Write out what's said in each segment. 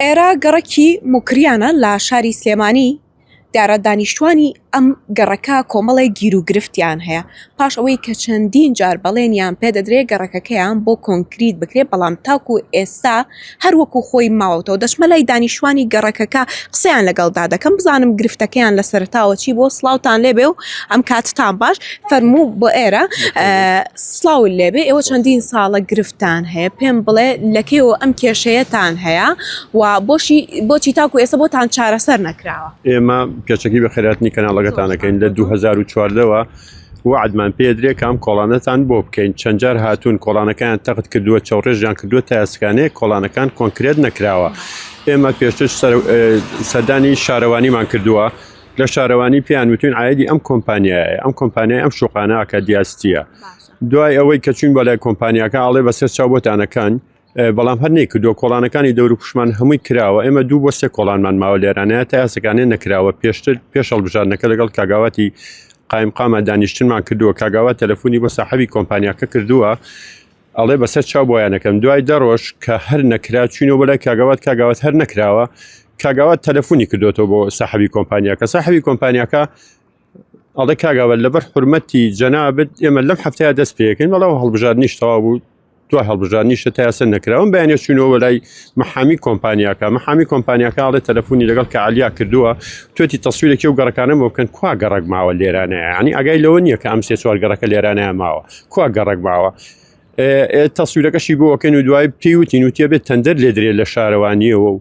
ئێرە گەڕەکی موکریانە لە شاری سلێمانی، دیارە دانیشتوانی ئەم گەڕەکە کۆمەڵێک گیروگرفتیان هەیە، پاش ئەوەی کە چەندین جار بەڵێنیان پێدەدرێ گەڕەکەکەیان بۆ کۆنکریت بکرێ، بەڵام تاکو ئێستا هەر وەکو خۆی ماوەتەوە. دەچمە لای دانیشتوانی گەڕەکەکە قسەیان لەگەڵدا دەکەم بزانم گرفتەکەیان لە سەرەتاوە چی بووە. سڵاوتان لێبێ و ئەم کاتتان باش. فەرموو بۆ ئێرە. سڵاو لێبێ ئێوە چەندین ساڵە گرفتان هەیە پێم بڵێ لەکەیەوە ئەم کێشەیەتان هەیە و بۆشی بۆچی تاکو ئێستا بۆتان چارەسەر نەکراوە؟ ئێمە پێچەکی بە خێراتنی کەناڵەکەتانەکەین لە 2014ەوە وعدمان پێدرێ کام کۆڵانەتان بۆ بکەین چەند جار هاتوون کۆڵانەکەیان تەخت کردووە چاوڕێژیان کردووە تا ئێسکانێ کۆڵانەکان کۆنکرێت نەکراوە ئێمە پێشتر سەردانی شارەوانیمان کردووە لە شارەوانی پێیان وتوین عایدی ئەم کۆمپانیایە ئەم کۆمپانیای ئەم شوقانە ئەکا دیاستیە دوای ئەوەی کە چوین بەلای کۆمپانیاکە ئاڵێ بەسەر چاو بۆتانەکان بەڵام هەر نەیکردووە کۆڵانەکانی دەور و پشمان هەمووی کراوە ئێمە دوو بۆ سێ کۆڵانمان ماوە لێرانەیە تا یاسەکانێ نەکراوە پێشتر پێش هەڵبژاردنەکە لەگەڵ کاگاواتی قایمقامە دانیشتنمان کردووە کاگاوا تەلەفۆنی بۆ ساحەبی کۆمپانیاکە کردووە ئەڵێ بەسەر چاو بۆیانەکەم دوای دە ڕۆژ کە هەر نەکرا چوینەوە بەلای کاگاوات کاگاوات هەر نەکراوە کاگاوات تەلەفۆنی کردوێتەوە بۆ ساحەبی کۆمپانیاکە ساحەبی کۆمپانیاکە ئەڵێ کاگاوە لەبەر حرمەتی جەنابت ئێمە لەم هەفتەیە دەست پێەکەین بەڵام هەڵبژاردنیش تەواو بوو دوای هەڵبژاردنیشە تا ئێستا نەکراون بەیانە چوونەوە لای محامی کۆمپانیاکە محامی کۆمپانیاکە ئەڵێ تەلەفۆنی لەگەڵ کە عەلیا کردووە توێتی تەسویرێکی و گەڕەکانە بۆ بکەن کوا گەڕەک ماوە لێرانەیە ینی ئاگای لەوە نییە کە ئەم سێ چوار گەڕەکە لێرانەیە ماوە کوا گەڕەک ماوە تەسویرەکەشی بۆ ئەکەن و دوای پێی وتین وتیە بێت تەندەر لێدرێت لە شارەوانیەوە و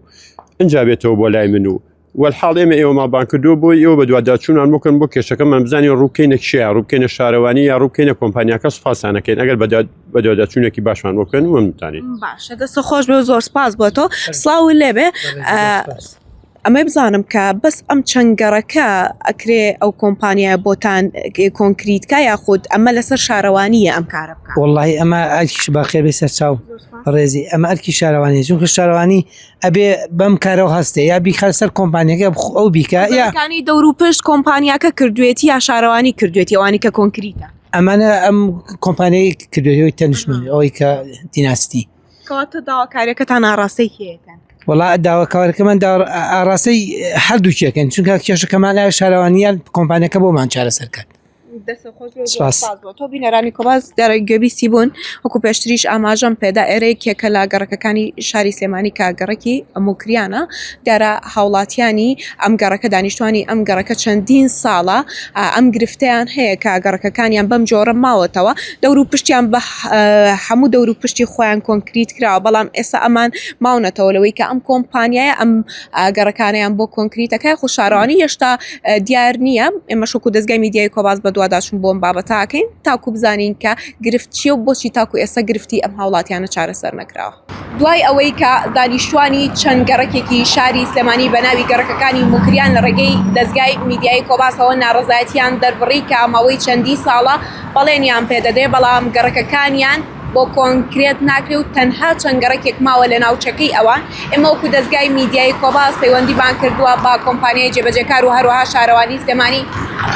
ئەجا بێتەوە بۆ لای من و وەلحاڵ ئێمە ئێوەمان بانگ کردووە بۆی ئێوە بەدواداچوونمان بکەن بۆ کێشەکەمان بزانین ڕووبکەینە کێ ڕووبکەینە شارەوانی یا ڕووبکەینە کۆمپانیاکە سوپاسانەکەین ئەگەر بەدواداچوونێکی باشمان بۆ بکەن مەمنونتانین. باشە دەست خۆش بێ و زۆر سپاس بۆ تۆ سڵاو لێبێ ئەمەی بزانم کە بەس ئەم چەند گەڕەکە ئەکرێ ئەو کۆمپانیایە بۆتان کۆنکریت کا یاخود ئەمە لەسەر شارەوانییە ئەم کارە بکا؟ وەڵاهی ئەمە ئەرکیش بەخێر بێی سەرچاو ڕێزی ئەمە ئەرکی شارەوانیە چونکە شارەوانی ئەبێ بەم کارەوە هەستێ یا بیخە سەر کۆمپانیەکە ئەو بیکە یا کانی دەور و پشت کۆمپانیاکە کردوێتی یا شارەوانی کردوێتی ئەوانی کە کۆنکریتە ئەمانە ئەم کۆمپانیای کردوێتی تەنشمن ئەوەی کە دیناستی کەواتە داواکاریەکەتان ئاڕاستەی کێ ئەکەن؟ وەڵا داواکاریەکەمان ئاڕاستەی هەردووکیەکەن چونکە کێشەکەمان لای شارەوانیان کۆمپانیەکە بۆمان چارەسەر کات. سپاس بۆ تۆ بینەرانی کۆباز دیارە گوێبیستی بوون وەکو پێشتریش ئاماژەم پێدا ئێرە یەکێکە لە گەڕەکەکانی شاری سلێمانی کە گەڕەکی موکریانە دیارە هاوڵاتیانی ئەم گەڕەکە دانیشتوانی ئەم گەڕەکە چەندین ساڵە ئەم گرفتەیان هەیە کە گەڕەکەکانیان بەم جۆرە ماوەتەوە دەور و پشتیان بە هەموو دەور و پشتی خۆیان کۆنکریت کراوە بەڵام ئێستا ئەمان ماونەتەوە لەوەی کە ئەم کۆمپانیایە ئەم گەڕەکانیان بۆ کۆنکریتەکە خو شارەوانی هێشتا دیار نییە ئێمەش وەکو دەزگای میدیای کۆباز بەدواداچوون بۆ ئەم بابەتە ئەکەین تاکو بزانین کە گرفت چییە و بۆچی تاکو ئێستا گرفتی ئەم هاوڵاتیانە چارەسەر نەکراوە. دوای ئەوەی کە دانیشتوانی چەند گەڕەکێکی شاری سلێمانی بە ناوی گەڕەکەکانی موکریان لە ڕێگەی دەزگای میدیایی کۆباسەوە ناڕەزایەتیان دەربڕی کە ماوەی چەندی ساڵە بەڵێنیان پێدەدرێ بەڵام گەڕەکەکانیان بۆ کۆنکرێت ناکرێ و تەنها چەند گەڕەکێک ماوە لە ناوچەکەی ئەوان، ئێمە وەکو دەزگای میدیایی کۆباز پەیوەندیمان کردووە بە کۆمپانیای جێبەجێکار و هەروەها شارەوانی سلێمانی،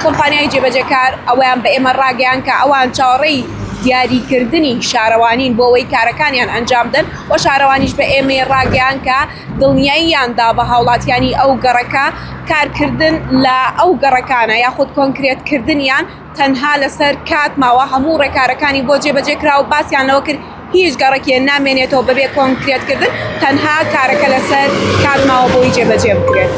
کۆمپانیای جێبەجێکار ئەوەیان بە ئێمە ڕاگەیاند کە ئەوان چاوەڕێی دیاریکردنی شارەوانین بۆ ئەوەی کارەکانیان ئەنجام بدەن و شارەوانیش بە ئێمەی ڕاگەیاند کە دڵنیاییان دا بە هاوڵاتیانی ئەو گەڕەکە کارکردن لە ئەو گەڕەکانە یاخود کۆنکرێتکردنیان تەنها لەسەر کات ماوە هەموو ڕێکارەکانی بۆ جێبەجێ کرا و باسیان لەوە کرد هیچ گەڕەکێ نامێنێتەوە بەبێ کۆنکرێتکردن تەنها کارەکە لەسەر کات ماوە بۆی جێبەجێ بکرێت.